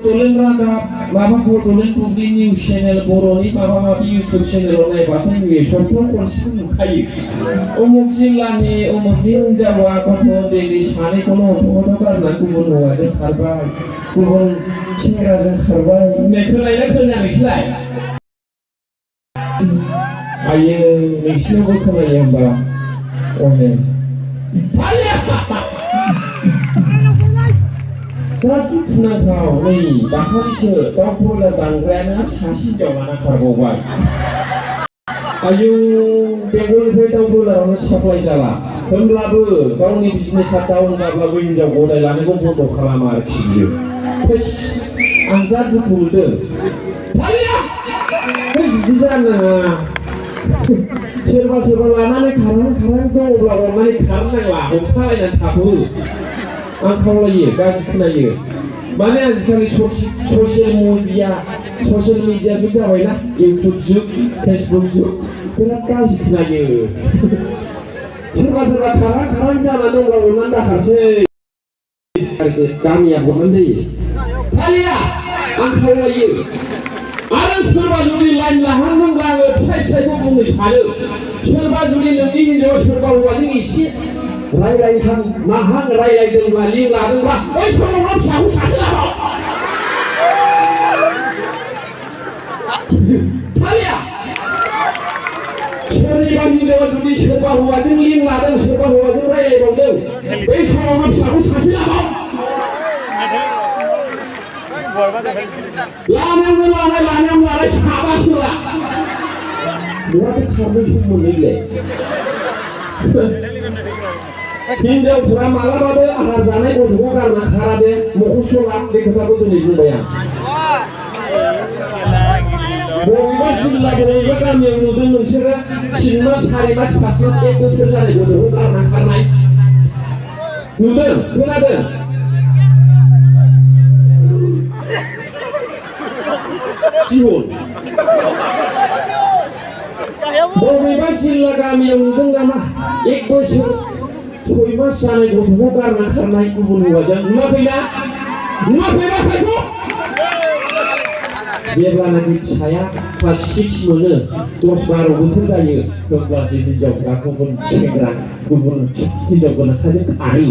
बड'लेण्ड रादाब माबा बड'लेण्ड बुब्लि news channel बर'नि माबा माबि इउटुब चेनेलाव नायबाथाय नुयो सप्तायाव खनसे नुखायो उमुक जिल्लानि उमुकनि हिनजावा गथ' उन्दैनि सानैखौनो हरथ' गारनानै गुबुन हौवाजों खारबाय गुबुन सेंग्राजों खारबाय होननाय खोनायोना खोनाया नोंसोरलाय आयो नोंसिनावबो खोनायो होमबा अने जाति थुनांथाव नै दाखालिसो दाउ ब्रयलार दानग्रायानो सासे हिनजाव लाना खारबावबाय आयौ बेंगलनिफ्राय दाउ ब्रयलारावनो साप्लाय जाला होनब्लाबो गावनि बिजनेसा डाउन जाब्लाबो हिनजाव गदाय लानायखौ बन्द' खालामा आरोखि बियो आं जा दुखु मोनदों बिदि जानो नाङा सोरबा सोरबा लानानै खारहां दं अब्ला अननानै खारनांला हमथालायनानै थाथ'हो आं खावलायो गाज्रि खोनायो माने आजिखालि ससियेल मिडिया जुग जाबायना इउटुब जुग फेसबुक जुग बिराद गाज्रि खोनायो सोरबा खारहां जाना दंब्ला अननानै दाखारसै गामिया हरनानै जायो फालिया आं खावलायो आरो सोरबा जुदि लाइन लाहांदोंब्ला आङो फिसायखौ बुंनो सानो सोरबा जुदि नोंनि हिनजाव सोरबा हौवाजों एसे रायलायहां माहां रायलायदोंब्ला लिं लादोंब्ला बै समावनो फिसाखौ सासे लाबाव फालिया सोरनिबा हिनजावा जुदि सोरबा हौवाजों लिं लादों सोरबा हौवाजों रायलायबावदों बै समावनो फिसाखौ सासे लाबाव लानाय साबासो ला बहाथो खारनो सम मोनैलाय हिनजावफोरा मालाबाबो आहार जानाय गथ'खौ गारना खारा दे मख'स'ला बे खोथाखौ दिनै बुंबाय आं बबेबा जिल्ला बबेबा गामियाव नुदों नोंसोरो 3 मास 4 मास 5 मास 1 बोसोर जानाय गथ'खौ गारना खारनाय नुदों खोनादों जीवन बबेबा जिल्ला गामियाव नुदों नामा 1 बोसोर 6 मास जानाय गथ'खौ गारना खारनाय गुबुन हौवाजों नुवाखैना खायखौ जेब्लानाखि फिसाया क्लास 6 मोनो 10-12 बोसोर जायो होनब्लासो हिनजावफ्रा गुबुन सेंग्रा गुबुन हिनजावफोरनो खाजों खारो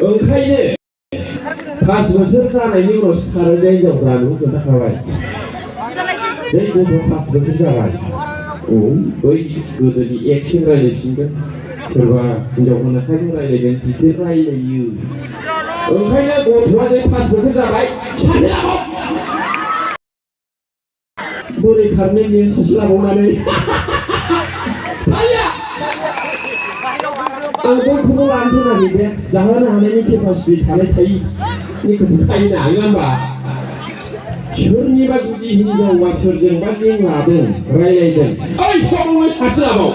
ओंखायनो 5 बोसोर जानायनि उनावसो खारो बे हिनजावफ्रा नों खोन्थाखाबाय जै गथ' 5 बोसोर जाबाय बै गोदोनि एक्सजों रायलायफिनगोन सोरबा हिनजावफोरनो खाजों रायलायगोन बिदि रायलायो ओंखायनो गथ'आ जै 5 बोसोर जाबाय सासे लाबाव बोरै खारनो बियो सासे लाबावनानै आं बयखौबो लानो रोङाखै बे जाहोनो हानायनि केपासिटि थानाय थायिनि खोथाखायो ना नङा होमबा सोरनिबा जुदि हिनजावा सोरजोंबा लिं लादों रायलायदों ओइ समावनो सासे लाबाव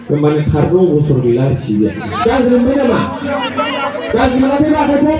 होमबानो खारनो अबसर गैला आरोखि बे गाज्रि मोनबाय नामा गाज्रि मोनाखैबा आखाइखौ